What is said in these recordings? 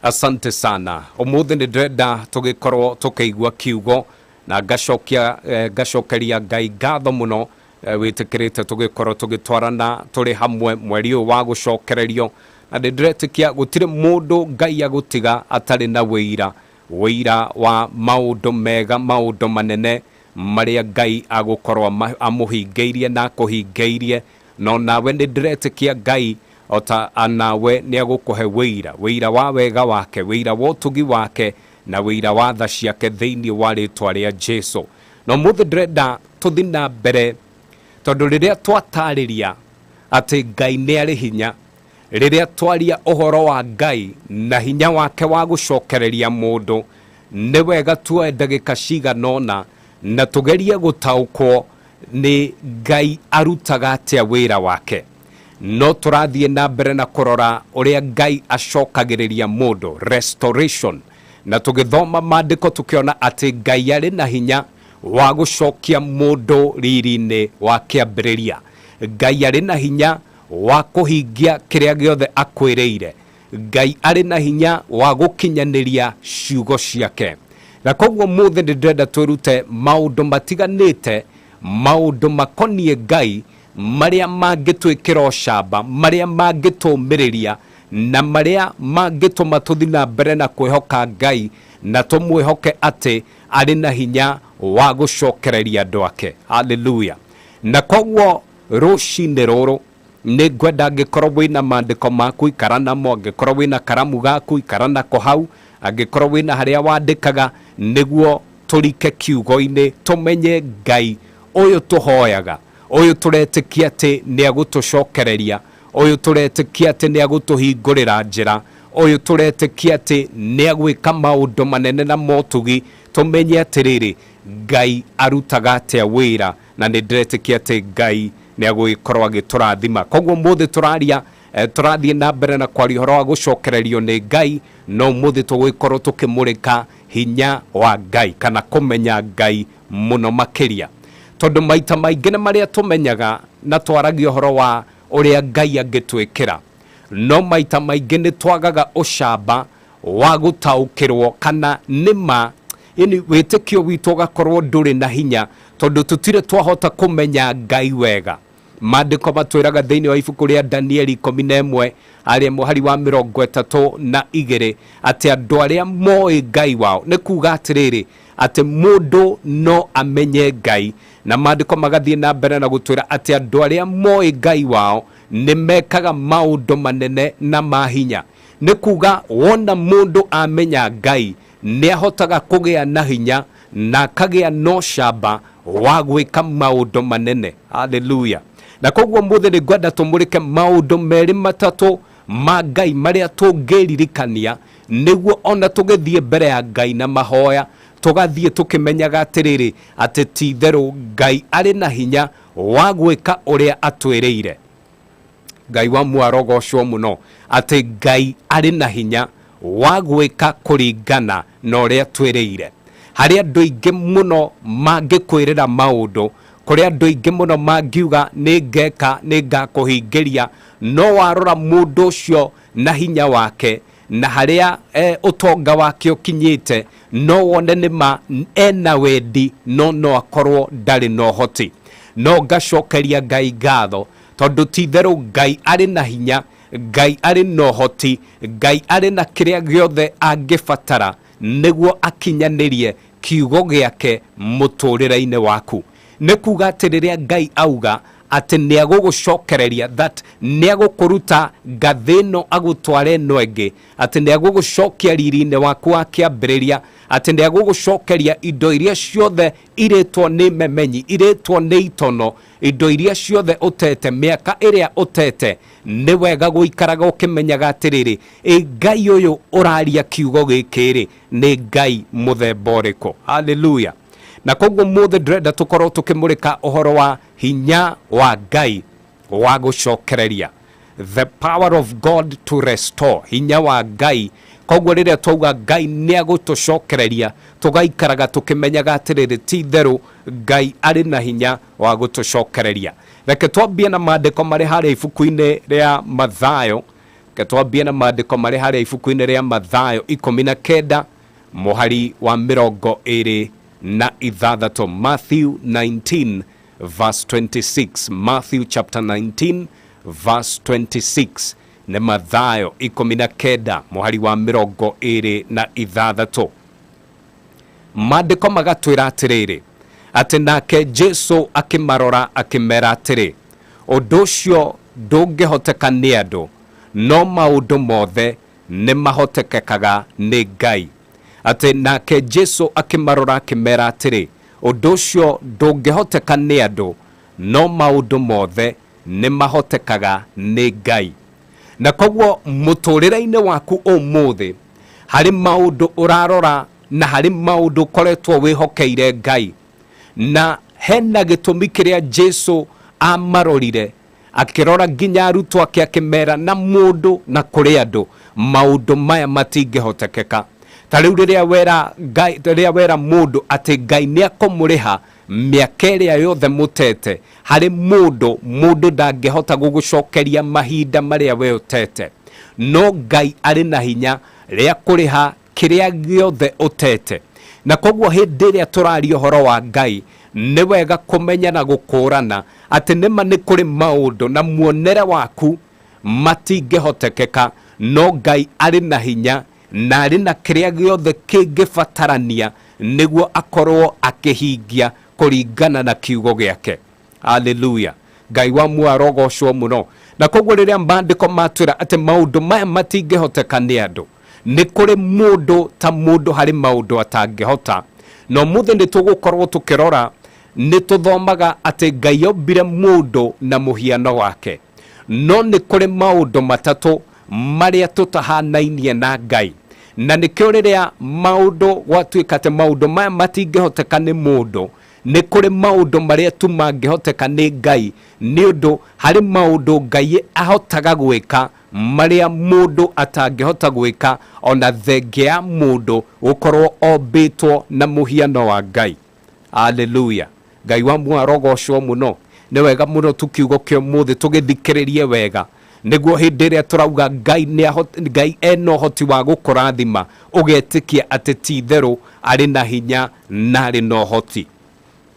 Asante sana. Ũmũthĩ nĩ ndĩrenda tũgĩkorwo tũkĩigua kiugo na ngacokia ngacokeria Ngai ngatho mũno wĩtĩkĩrĩte tũgĩkorwo tũgĩtwarana tũrĩ hamwe mweri ũyũ wa gũcokererio, na nĩ ndĩretĩkia gũtirĩ mũndũ Ngai agũtiga atarĩ na wĩira, wĩira wa maũndũ mega, maũndũ manene marĩa Ngai agũkorwo amũhingĩirie na akũhingĩirie. No nawe nĩ ndĩretĩkia Ngai o ta nawe nĩ agũkũhe wĩira, wĩira wa wega wake, wĩira wa ũtugi wake, na wĩira wa tha ciake thĩinĩ wa rĩtwa rĩa Jesu. Na ũmũthĩ ndĩrenda tũthi na mbere, tondũ rĩrĩa twatarĩria atĩ Ngai nĩ arĩ hinya, rĩrĩa twaria ũhoro wa Ngai na hinya wake wa gũcokereria mũndũ, nĩ wega tuoe ndagĩka cigana ũna na tũgerie gũtaũkwo nĩ Ngai arutaga atĩa wĩra wake. No tũrathiĩ na mbere na kũrora ũrĩa Ngai acokagĩrĩria mũndũ, restoration, na tũgĩthoma maandĩko tũkĩona atĩ Ngai arĩ na hinya wa gũcokia mũndũ riri-inĩ wa kĩambĩrĩria. Ngai arĩ na hinya wa kũhingia kĩrĩa gĩothe akwĩrĩire. Ngai arĩ na hinya wa gũkinyanĩria ciugo ciake. Na koguo mũthĩ nĩ ndĩrenda twĩrute maũndũ matiganĩte, maũndũ makoniĩ Ngai, marĩa mangĩtwĩkĩra ũcamba, marĩa mangĩtũmĩrĩria, na marĩa mangĩtũma tũthi na mbere na kwĩhoka Ngai, na tũmwĩhoke atĩ arĩ na hinya wa gũcokereria andũ ake. Haleluya! Na koguo rũcinĩ rũrũ nĩ ngwenda angĩkorwo wĩna maandĩko maku ikara namo, angĩkorwo wĩna karamu gaku ikara nako hau, angĩkorwo wĩna harĩa wandĩkaga, nĩguo tũrike kiugo-inĩ tũmenye Ngai ũyũ tũhoyaga, ũyũ tũretĩkia atĩ nĩ agũtũcokereria, ũyũ tũretĩkia atĩ nĩ agũtũhingũrĩra njĩra, ũyũ tũretĩkia atĩ nĩ agwĩka maũndũ manene na motugi. Tũmenye atĩrĩrĩ, Ngai arutaga atĩa wĩra, na nĩ ndĩretĩkia atĩ Ngai nĩ agũgĩkorwo agĩtũrathima. Koguo ũmũthĩ tũraria, tũrathiĩ na mbere na kwaria ũhoro wa gũcokererio nĩ Ngai, no ũmũthĩ tũgũgĩkorwo tũkĩmũrĩka hinya wa Ngai kana kũmenya Ngai mũno makĩria, tondũ maita maingĩ nĩ marĩa tũmenyaga na twaragia ũhoro wa ũrĩa Ngai angĩtwĩkĩra, no maita maingĩ nĩ twagaga ũcamba wa gũtaũkĩrwo kana nĩ ma, yani wĩtĩkio witũ ũgakorwo ndũrĩ na hinya, tondũ tũtirĩ twahota kũmenya Ngai wega. Maandĩko matwĩraga thĩinĩ wa ibuku rĩa Danieli 11 arĩa mũhari wa 32 atĩ andũ arĩa moĩ Ngai wao, nĩ kuga atĩrĩrĩ, atĩ mũndũ no amenye Ngai, na maandĩko magathiĩ na mbere na gũtwĩra atĩ andũ arĩa moĩ Ngai wao nĩ mekaga maũndũ manene na ma hinya. Nĩ kuga wona mũndũ amenya Ngai nĩ ahotaga kũgĩa na hinya na akagĩa na ũcamba wa gwĩka maũndũ manene. Haleluya! Na koguo mũthĩ nĩ ngwenda tũmũrĩke maũndũ merĩ matatũ ma Ngai marĩa tũngĩririkania, nĩguo ona tũgĩthiĩ mbere ya Ngai na mahoya tũgathiĩ tũkĩmenyaga atĩrĩrĩ, atĩ ti itherũ Ngai arĩ na hinya wa gwĩka ũrĩa atwĩrĩire. Ngai wa muoyo arogocwo mũno atĩ Ngai arĩ na hinya wa gwĩka kũringana na ũrĩa twĩrĩire. Harĩ andũ aingĩ mũno mangĩkwĩrĩra maũndũ, kũrĩ andũ aingĩ mũno mangiuga nĩ ngeka, nĩ ngakũhingĩria, no warora mũndũ ũcio na hinya wake na harĩa ũtonga wake ũkinyĩte, no wone nĩ ma ena wendi, no no akorwo ndarĩ na ũhoti. No ngacokeria Ngai ngatho, tondũ ti itherũ Ngai arĩ na hinya, Ngai arĩ na ũhoti, Ngai arĩ na kĩrĩa gĩothe angĩbatara nĩguo akinyanĩrie kiugo gĩake mũtũrĩre-inĩ waku. Nĩ kuga atĩ rĩrĩa Ngai auga atĩ nĩ agũgũcokereria, that nĩ agũkũruta ngathĩ ĩno agũtware ĩno ĩngĩ, atĩ nĩ agũgũcokia riri-inĩ waku wa kĩambĩrĩria, atĩ nĩ agũgũcokeria indo iria ciothe irĩtwo nĩ memenyi, irĩtwo nĩ itono, indo iria ciothe ũtete, mĩaka ĩrĩa ũtete, nĩ wega gũikaraga ũkĩmenyaga atĩrĩrĩ, ĩ Ngai ũyũ ũraria kiugo gĩkĩ rĩ, nĩ Ngai mũthemba ũrĩkũ? Haleluya! Na koguo mũthĩ ndĩrenda tũkorwo tũkĩmũrĩka ũhoro wa hinya wa Ngai wa gũcokereria, the power of God to restore, hinya wa Ngai. Koguo rĩrĩa twauga Ngai nĩ agũtũcokereria, tũgaikaraga tũkĩmenyaga atĩrĩrĩ, ti itherũ Ngai arĩ na hinya wa gũtũcokereria. Reke twambie na maandĩko marĩ harĩa ibuku-inĩ rĩa Mathayo. Reke twambie na maandĩko marĩ harĩa ibuku-inĩ rĩa Mathayo 19 mũhari wa 26. Matthew 19 verse 26. Matthew chapter 19 verse 26. Nĩ Mathayo 19 mũhari wa 26. Maandĩko magatwĩra atĩrĩrĩ, atĩ nake Jesu akĩmarora akĩmera atĩrĩ, ũndũ ũcio ndũngĩhoteka nĩ andũ, no maũndũ mothe nĩ mahotekekaga nĩ Ngai. Atĩ nake Jesu akĩmarora akĩmera atĩrĩ, ũndũ ũcio ndũngĩhoteka nĩ andũ, no maũndũ mothe nĩ mahotekaga nĩ Ngai. Na koguo mũtũrĩre-inĩ waku ũmũthĩ harĩ maũndũ ũrarora na harĩ maũndũ ũkoretwo wĩhokeire Ngai, na hena gĩtũmi kĩrĩa Jesu amarorire akĩrora nginya arutwo ake akĩmera na mũndũ na kũrĩ andũ maũndũ maya matingĩhotekeka. Ta rĩu rĩrĩa wera Ngai, rĩrĩa wera mũndũ atĩ Ngai nĩ akũmũrĩha mĩaka ĩrĩa yothe mũtete, harĩ mũndũ, mũndũ ndangĩhota gũgũcokeria mahinda marĩa we ũtete, no Ngai arĩ na hinya rĩa kũrĩha kĩrĩa gĩothe ũtete. Na koguo hĩndĩ ĩrĩa tũraria ũhoro wa Ngai, nĩ wega kũmenya na gũkũrana atĩ nĩma nĩ kũrĩ maũndũ na muonere waku matingĩhotekeka, no Ngai arĩ na hinya na arĩ na kĩrĩa gĩothe kĩngĩbatarania nĩguo akorwo akĩhingia kũringana na kiugo gĩake. Haleluya. Ngai wa muoyo arogocwo mũno. Na koguo rĩrĩa maandĩko matwĩra atĩ maũndũ maya matingĩhoteka nĩ andũ, nĩ kũrĩ mũndũ ta mũndũ harĩ maũndũ atangĩhota. Na ũmũthĩ nĩ tũgũkorwo tũkĩrora, nĩ tũthomaga atĩ Ngai ombire mũndũ na mũhiano wake, no nĩ kũrĩ maũndũ matatũ marĩa tũtahanainie na Ngai. Na nĩkĩo rĩrĩa maũndũ gwatuĩka atĩ maũndũ maya matingĩhoteka nĩ mũndũ, nĩ kũrĩ maũndũ marĩa tu mangĩhoteka nĩ Ngai, nĩ ũndũ harĩ maũndũ Ngai ahotaga gwĩka marĩa mũndũ atangĩhota gwĩka, ona thenge ya mũndũ gũkorwo ombĩtwo na mũhiano wa Ngai. Haleluya. Ngai wa muoyo arogocwo mũno. Nĩ wega mũno tu kiugo kĩa ũmũthĩ tũgĩthikĩrĩrie wega, nĩguo hĩndĩ ĩrĩa tũrauga Ngai nĩ Ngai ena ũhoti wa gũkũrathima, ũgetĩkia atĩ ti itherũ arĩ na hinya na arĩ na ũhoti.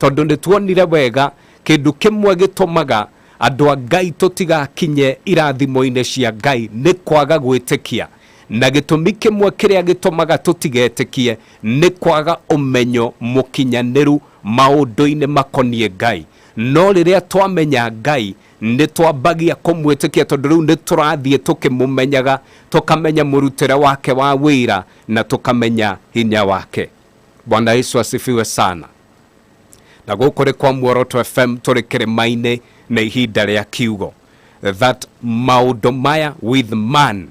Tondũ nĩ tuonire wega kĩndũ kĩmwe gĩtũmaga andũ a Ngai tũtigakinye irathimo-inĩ cia Ngai nĩ kwaga gwĩtĩkia. Na gĩtũmi kĩmwe kĩrĩa gĩtũmaga tũtigetĩkie nĩ kwaga ũmenyo mũkinyanĩru maũndũ-inĩ makoniĩ Ngai. No rĩrĩa twamenya Ngai, nĩ twambagia kũmwĩtĩkia, tondũ rĩu nĩ tũrathiĩ tũkĩmũmenyaga, tũkamenya mũrutĩre wake wa wĩra na tũkamenya hinya wake. Bwana Yesu asifiwe sana. Na gũkũ nĩ kwa Muoroto FM, tũrĩ kĩrĩma-inĩ na ihinda rĩa kiugo that maũndũ maya with man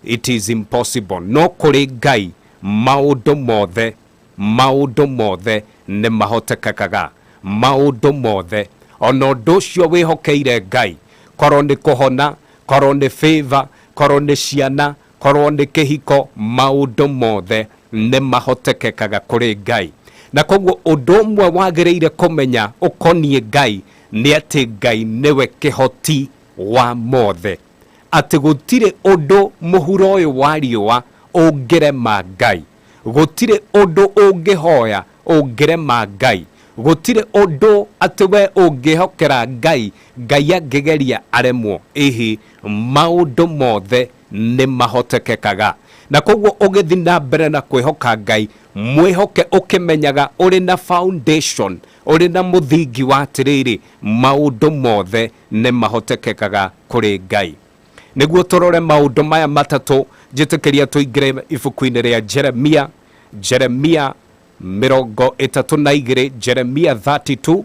it is impossible, no kũrĩ Ngai maũndũ mothe, maũndũ mothe nĩ mahotekekaga. Maũndũ mothe, ona ũndũ ũcio wĩhokeire Ngai, korwo nĩ kũhona, korwo nĩ favor, korwo nĩ ciana, korwo nĩ kĩhiko, maũndũ mothe nĩ mahotekekaga kũrĩ Ngai. Na koguo ũndũ ũmwe wagĩrĩire kũmenya ũkoniĩ Ngai nĩ atĩ Ngai nĩwe kĩhoti wa mothe, atĩ gũtirĩ ũndũ mũhuro ũyũ wa riũa ũngĩrema Ngai, gũtirĩ ũndũ ũngĩhoya ũngĩrema Ngai, gũtirĩ ũndũ atĩ we ũngĩhokera Ngai, Ngai angĩgeria aremwo. Ĩhĩ, maũndũ mothe nĩ mahotekekaga. Na koguo ũgĩthiĩ na mbere na kwĩhoka Ngai, mwĩhoke ũkĩmenyaga ũrĩ na foundation, ũrĩ na mũthingi wa atĩrĩrĩ, maũndũ mothe nĩ mahotekekaga kũrĩ Ngai. Nĩguo tũrore maũndũ maya matatũ, njĩtĩkĩria tũingĩre ibuku-inĩ rĩa Jeremia, Jeremia 32, Jeremia 32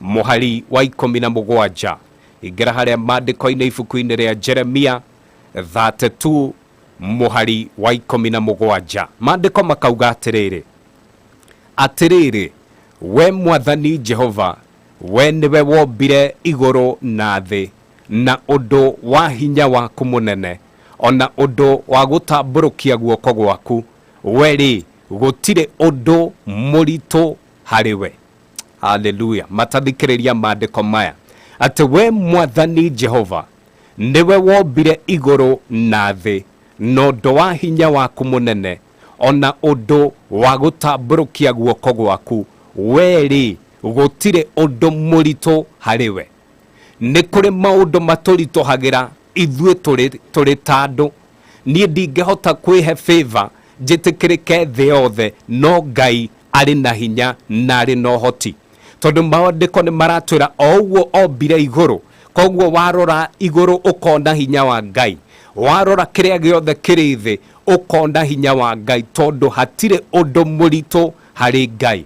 mũhari wa 17. Ingĩra harĩa maandĩko-inĩ ibuku-inĩ rĩa Jeremia 32 mũhari wa 17. Maandĩko makauga atĩrĩrĩ, atĩrĩrĩ we Mwathani Jehova, we nĩwe wombire igũrũ na thĩ na ũndũ wa hinya waku mũnene, ona ũndũ wa gũtambũrũkia guoko gwaku, we rĩ, gũtirĩ ũndũ mũritũ harĩ we. Haleluya. Matathikĩrĩria maandĩko maya, atĩ we Mwathani Jehova Nĩwe wombire igũrũ na thĩ na ũndũ wa hinya waku mũnene, ona ũndũ wa gũtambũrũkia guoko gwaku, wee-rĩ, gũtirĩ ũndũ mũritũ harĩ we. Nĩ kũrĩ maũndũ matũritũhagĩra ithuĩ tũrĩ ta andũ. Niĩ ndingĩhota kwĩhe favor njĩtĩkĩrĩke thĩ yothe, no Ngai arĩ na hinya na arĩ na ũhoti. Tondũ maandĩko nĩ maratwĩra o ũguo ombire igũrũ, koguo warora igũrũ ũkona hinya wa Ngai, warora kĩrĩa gĩothe kĩrĩ thĩ ũkona hinya wa Ngai, tondũ hatirĩ ũndũ mũritũ harĩ Ngai.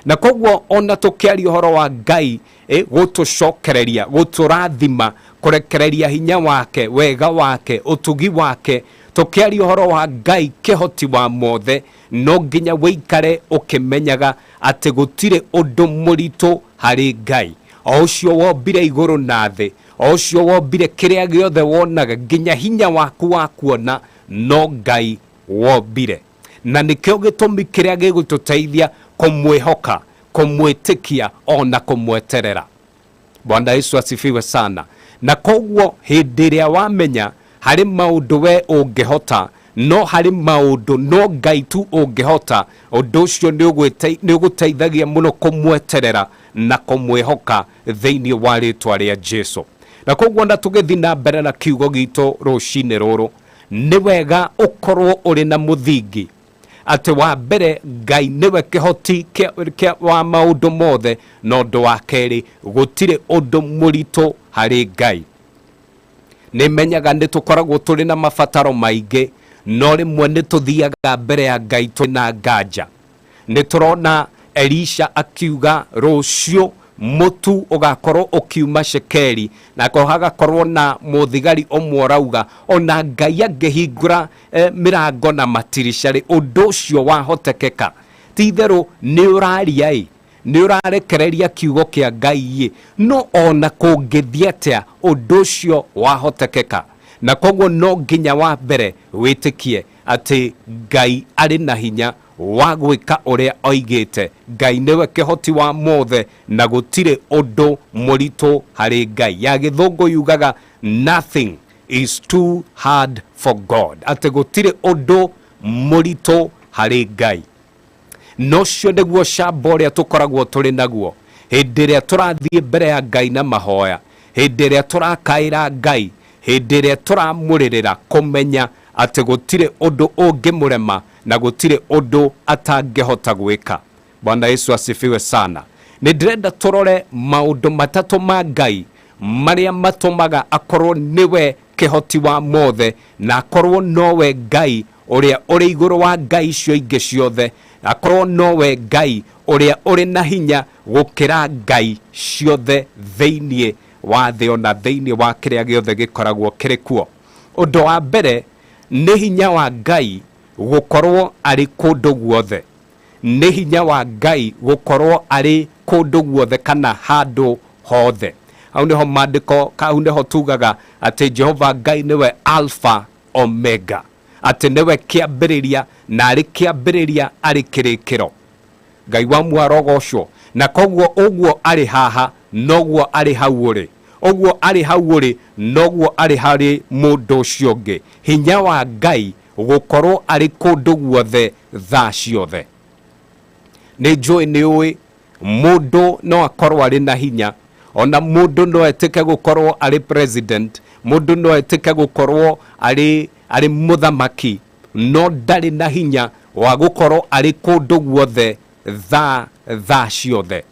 Na koguo ona tũkĩaria ũhoro wa Ngai gũtũcokereria, gũtũrathima, kũrekereria hinya wake, wega wake, ũtugi wake, tũkĩaria ũhoro wa Ngai kĩhoti wa mothe, no nginya wĩikare ũkĩmenyaga atĩ gũtirĩ ũndũ mũritũ harĩ Ngai. O ũcio wombire igũrũ na thĩ, o ũcio wombire kĩrĩa gĩothe wonaga, nginya hinya waku wa kuona, no Ngai wombire. Na nĩkĩo gĩtũmi kĩrĩa gĩgũtũteithia kũmwĩhoka, kũmwĩtĩkia ona kũmweterera. Bwana Yesu asifiwe sana. Na koguo hĩndĩ ĩrĩa wamenya harĩ maũndũ we ũngĩhota, no harĩ maũndũ no Ngai tu ũngĩhota, ũndũ ũcio nĩ ũgũteithagia mũno kũmweterera na kũmwĩhoka thĩinĩ wa rĩtwa rĩa Jesu. Na koguo na tũgĩthiĩ na mbere na kiugo gitũ rũcinĩ rũrũ, nĩ wega ũkorwo ũrĩ na mũthingi atĩ wa mbere Ngai nĩwe kĩhoti wa maũndũ mothe, na ũndũ wa kerĩ gũtirĩ ũndũ mũritũ harĩ Ngai. Nĩ menyaga nĩ tũkoragwo tũrĩ na mabataro maingĩ, no rĩmwe nĩ tũthiaga mbere ya Ngai twĩ na nganja. Nĩ tũrona Elisha akiuga rũciũ mũtu ũgakorwo ũkiuma Shekeli, nako hagakorwo na mũthigari ũmwe ũrauga ona Ngai angĩhingũra mĩrango na matirica rĩ, ũndũ ũcio wahotekeka. Ti itherũ nĩ ũraria ĩ, nĩ ũrarekereria kiugo kĩa Ngai ĩ, no ona kũngĩthiĩ atĩa ũndũ ũcio wahotekeka. Na koguo no nginya wa mbere wĩtĩkie atĩ Ngai arĩ na hinya wa gwĩka ũrĩa oigĩte. Ngai nĩwe kĩhoti wa mothe na gũtirĩ ũndũ mũritũ harĩ Ngai. Ya gĩthũngũ yugaga nothing is too hard for God, atĩ gũtirĩ ũndũ mũritũ harĩ Ngai. Na ũcio nĩguo ũcamba ũrĩa tũkoragwo tũrĩ naguo hĩndĩ ĩrĩa tũrathiĩ mbere ya Ngai na mahoya, hĩndĩ ĩrĩa tũrakaĩra Ngai, hĩndĩ ĩrĩa tũramũrĩrĩra, kũmenya atĩ gũtirĩ ũndũ ũngĩmũrema na gũtirĩ ũndũ atangĩhota gwĩka. Bwana Yesu asifiwe sana. Nĩ ndĩrenda tũrore maũndũ matatũ ma Ngai marĩa matũmaga akorwo nĩwe kĩhoti wa mothe na akorwo nowe Ngai ũrĩa ũrĩ igũrũ wa ngai icio ingĩ ciothe, akorwo nowe Ngai ũrĩa ũrĩ na hinya gũkĩra ngai ciothe thĩinĩ wa thĩ ona thĩinĩ wa kĩrĩa gĩothe gĩkoragwo kĩrĩ kuo. Ũndũ wa mbere nĩ hinya wa Ngai gũkorwo arĩ kũndũ guothe. Nĩ hinya wa Ngai gũkorwo arĩ kũndũ guothe kana handũ hothe. Hau nĩho maandĩko, hau nĩho tugaga atĩ Jehova Ngai nĩwe Alpha Omega, atĩ nĩwe kĩambĩrĩria na arĩ kĩambĩrĩria arĩ kĩrĩkĩro. Ngai wa muarogocwo. Na koguo ũguo arĩ haha noguo arĩ hau ũrĩ, ũguo arĩ hau ũrĩ noguo arĩ harĩ mũndũ ũcio ũngĩ. Hinya wa Ngai gũkorwo arĩ kũndũ guothe thaa ciothe. Nĩ njũĩ nĩ ũĩ mũndũ no akorwo arĩ na hinya, ona mũndũ no etĩke gũkorwo arĩ president, mũndũ no etĩke gũkorwo arĩ mũthamaki, no ndarĩ na hinya wa gũkorwo arĩ kũndũ guothe thaa ciothe.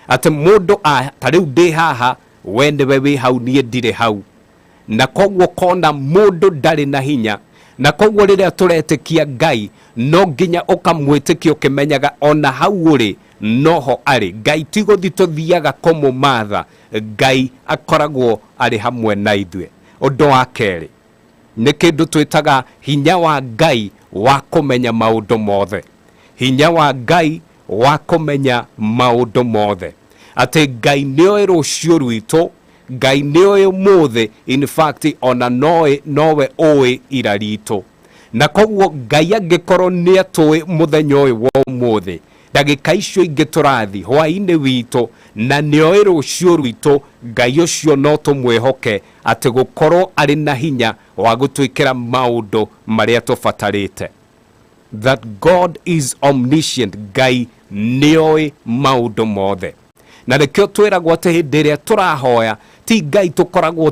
Atĩ mũndũ ta rĩu ndĩ haha, we nĩwe wĩ hau, niĩ ndirĩ hau. Na koguo kona mũndũ ndarĩ na hinya. Na koguo rĩrĩa tũretĩkia Ngai, no nginya ũkamwĩtĩkia ũkĩmenyaga ona hau ũrĩ noho arĩ. Ngai ti gũthiĩ tũthiaga kũmũmatha, Ngai akoragwo arĩ hamwe na ithuĩ. Ũndũ wa kerĩ nĩ kĩndũ twĩtaga hinya wa Ngai wa kũmenya maũndũ mothe. Hinya wa Ngai wa kũmenya maũndũ mothe. Atĩ Ngai nĩoĩ rũciũ rwitũ, Ngai nĩoĩ ũmũthĩ, in fact ona nowe ũĩ ira ritũ. Na koguo Ngai angĩkorwo nĩatũĩ mũthenya ũyũ wa ũmũthĩ, Ndagĩka icio ingĩ tũrathi hwaĩ-inĩ witũ, na nĩoĩ rũciũ rwitũ. Ngai ũcio no tũmwĩhoke atĩ gũkorwo arĩ na hinya wa gũtwĩkĩra maũndũ marĩa tũbatarĩte. That God is omniscient, Ngai nĩoĩ maũndũ mothe. Na nĩkĩo twĩragwo atĩ hĩndĩ ĩrĩa tũrahoya, ti Ngai tũkoragwo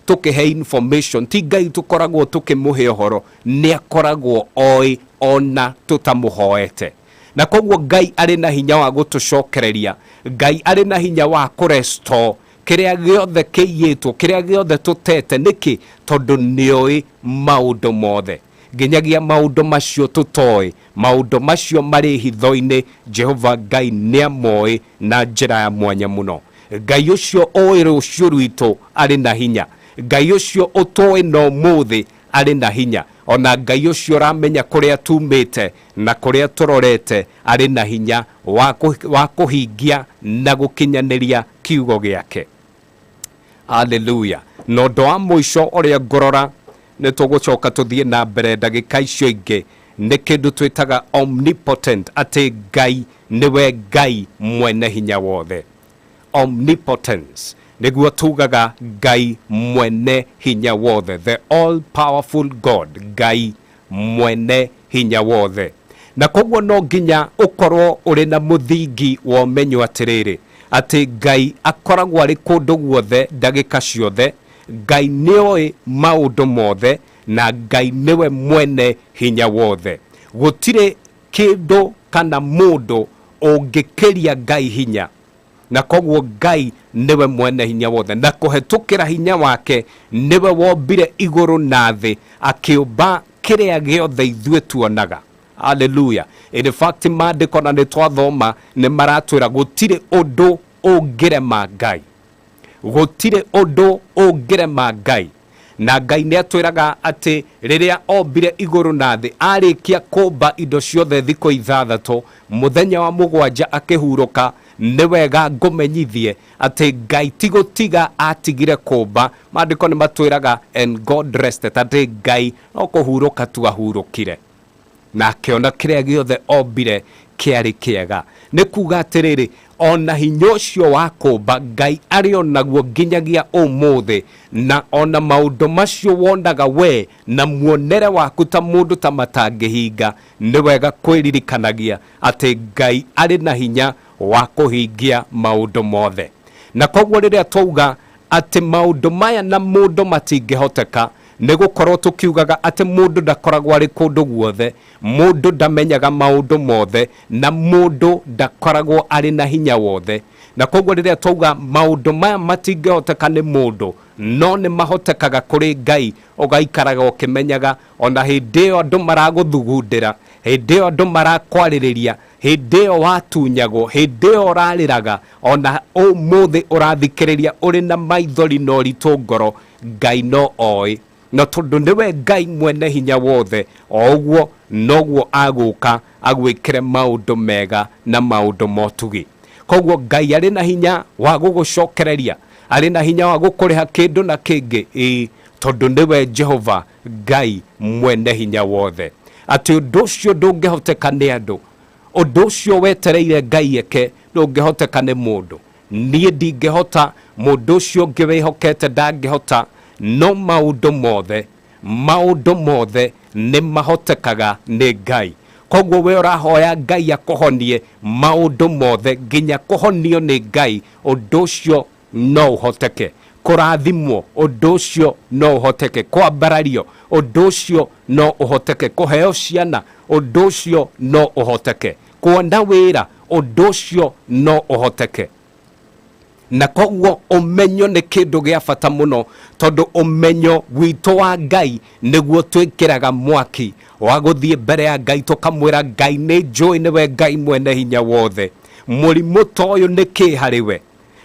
tũkĩhe information, ti Ngai tũkoragwo tũkĩmũhe ũhoro, nĩ akoragwo oĩ ona tũtamũhoete. Na koguo Ngai arĩ na hinya wa gũtũcokereria, Ngai arĩ na hinya wa kũrestore kĩrĩa gĩothe kĩiyĩtwo, kĩrĩa gĩothe tũtete. Nĩkĩ? Tondũ nĩoĩ maũndũ mothe, nginyagia maũndũ macio tũtoĩ, maũndũ macio marĩ hitho-inĩ, Jehova Ngai nĩamoĩ na njĩra ya mwanya mũno. Ngai ũcio ũĩ rũciũ rwitũ arĩ na hinya, Ngai ũcio ũtũĩ na ũmũthĩ arĩ na hinya, ona Ngai ũcio ũramenya kũrĩa tumĩte na kũrĩa tũrorete arĩ na hinya wa kũhingia na gũkinyanĩria kiugo gĩake. Haleluya. Na ũndũ wa mũico ũrĩa ngũrora, nĩ tũgũcoka tũthiĩ na mbere ndagĩka icio ingĩ, nĩ kĩndũ twĩtaga omnipotent, atĩ Ngai nĩwe Ngai mwene hinya wothe. Omnipotence nĩguo tugaga Ngai mwene hinya wothe, the all powerful God, Ngai mwene hinya wothe. Na koguo no nginya ũkorwo ũrĩ na mũthingi wa ũmenyo atĩrĩrĩ, atĩ Ngai akoragwo arĩ kũndũ guothe ndagĩka ciothe, Ngai nĩoĩ maũndũ mothe, na Ngai nĩwe mwene hinya wothe. Gũtirĩ kĩndũ kana mũndũ ũngĩkĩria Ngai hinya, na koguo Ngai nĩwe mwene hinya wothe, na kũhetũkĩra hinya wake nĩwe wombire igũrũ na thĩ, akĩũmba kĩrĩa gĩothe ithuĩ tuonaga. Haleluya. In fact, maandĩko na nĩ twathoma nĩ maratwĩra gũtirĩ ũndũ ũngĩrema Ngai, gũtirĩ ũndũ ũngĩrema Ngai. Na Ngai nĩ atwĩraga atĩ rĩrĩa ombire igũrũ na thĩ, arĩkia kũmba indo ciothe thikũ ithathatũ, mũthenya wa mũgwanja akĩhurũka. Nĩ wega ngũmenyithie atĩ Ngai ti gũtiga atigire kũmba. Maandĩko nĩ matwĩraga and God rested, atĩ Ngai no kũhurũka tu ahurũkire, na akĩona kĩrĩa gĩothe ombire kĩarĩ kĩega. Nĩ kuga atĩrĩrĩ, ona hinya ũcio wa kũmba Ngai arĩ o naguo nginyagia ũmũthĩ, na ona maũndũ macio wonaga we na muonere waku ta mũndũ ta matangĩhinga, nĩ wega kwĩririkanagia atĩ Ngai arĩ na hinya wa kũhingia maũndũ mothe. Na koguo rĩrĩa twauga atĩ maũndũ maya na mũndũ matingĩhoteka, nĩ gũkorwo tũkiugaga atĩ mũndũ ndakoragwo arĩ kũndũ guothe, mũndũ ndamenyaga maũndũ mothe, na mũndũ ndakoragwo arĩ na hinya wothe. Na koguo rĩrĩa twauga maũndũ maya matingĩhoteka nĩ mũndũ, no nĩ mahotekaga kũrĩ Ngai, ũgaikaraga ũkĩmenyaga ona hĩndĩ ĩyo andũ maragũthugundĩra, hĩndĩ ĩyo andũ marakwarĩrĩria, hĩndĩ ĩyo watunyagwo, hĩndĩ ĩyo ũrarĩraga, ona ũmũthĩ ũrathikĩrĩria ũrĩ na maithori na ũritũ ngoro, Ngai no oĩ. Na tondũ nĩwe Ngai mwene hinya wothe, o ũguo noguo agũka agwĩkĩre maũndũ mega na maũndũ motugi. Koguo Ngai arĩ na hinya wa gũgũcokereria, arĩ na hinya wa gũkũrĩha kĩndũ na kĩngĩ, ĩĩ, tondũ nĩwe Jehova Ngai mwene hinya wothe. Atĩ ũndũ ũcio ndũngĩhoteka nĩ andũ, ũndũ ũcio wetereire Ngai eke ndũngĩhoteka nĩ mũndũ. Niĩ ndingĩhota, mũndũ ũcio ũngĩ wĩhokete ndangĩhota, no maũndũ mothe, maũndũ mothe nĩ mahotekaga nĩ Ngai. Koguo we ũrahoya Ngai akũhonie, maũndũ mothe nginya kũhonio nĩ Ngai, ũndũ ũcio no ũhoteke. Kũrathimwo, ũndũ ũcio no ũhoteke. Kwambarario, ũndũ ũcio no ũhoteke. Kũheo ciana, ũndũ ũcio no ũhoteke. Kuona wĩra, ũndũ ũcio no ũhoteke. Na koguo ũmenyo nĩ kĩndũ gĩa bata mũno, tondũ ũmenyo witũ wa Ngai nĩguo twĩkĩraga mwaki wa gũthiĩ mbere ya Ngai, tũkamwĩra Ngai nĩ njũĩ nĩwe Ngai mwene hinya wothe, mũrimũ ta ũyũ nĩ kĩ harĩ we?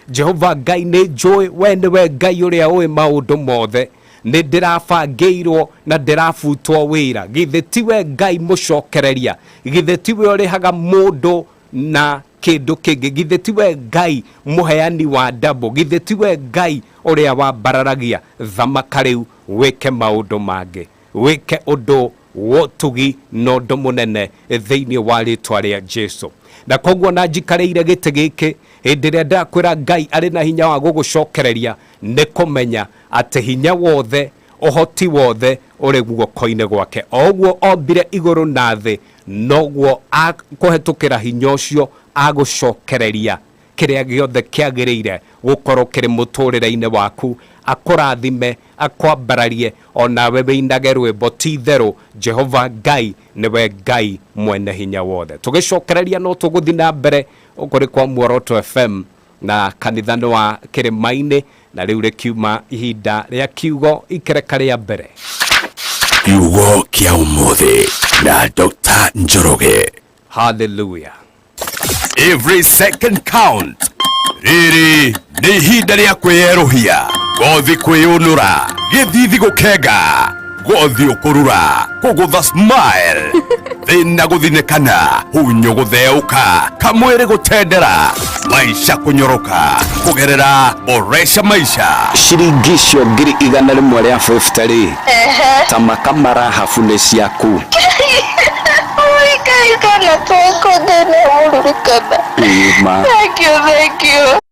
Jehova Ngai nĩ njũĩ we nĩwe Ngai ũrĩa ũĩ maũndũ mothe, nĩ ndĩrabangĩirwo na ndĩrabutwo wĩra, githĩ tiwe Ngai mũcokereria? Githĩ tiwe ũrĩhaga mũndũ na kĩndũ kĩngĩ? Githĩ tiwe Ngai mũheani wa ndambo? Githĩ tiwe Ngai ũrĩa wambararagia? Thamaka rĩu wĩke maũndũ mangĩ, wĩke ũndũ Wa ũtugi na ũndũ mũnene thĩinĩ wa rĩtwa rĩa Jesu. Na koguo na njikarĩire gĩtĩ gĩkĩ hĩndĩ ĩrĩa ndakwĩra Ngai arĩ na hinya wa gũgũcokereria, nĩ kũmenya atĩ hinya wothe, ũhoti wothe ũrĩ guoko-inĩ gwake. O ũguo ombire igũrũ na thĩ, noguo kũhetũkĩra hinya ũcio agũcokereria kĩrĩa gĩothe kĩagĩrĩire gũkorwo kĩrĩ mũtũrĩre-inĩ waku, akũrathime, akwambararie, o nawe wĩinage rwĩmbo, ti-itherũ Jehova Ngai nĩwe Ngai mwene hinya wothe. Tũgĩcokereria no tũgũthiĩ na mbere gũkũ nĩ kwa Muoroto FM na kanitha nĩ wa Kĩrĩma-inĩ, na rĩu rĩkiuma ihinda rĩa kiugo ikereka rĩa mbere. Kiugo kĩa ũmũthĩ na Dr. Njoroge. Hallelujah. Every second count. Rĩrĩ nĩ ihinda rĩa kwĩyerũhia, ngothi kwĩyũnũra, gĩthithi gũkenga, gothi ũkũrura, kũgũtha smile, thĩna gũthinĩkana, hunyũ gũtheũka, kamwĩrĩ gũtendera, maisha kũnyoroka, kũgerera boresha maisha. Ciringi icio 150,000 rĩ, ta makamarahabu nĩ ciaku. Oi, Ngai kana twako Ngai nĩ amũririkana. Ĩĩ ma. Thank you, thank you.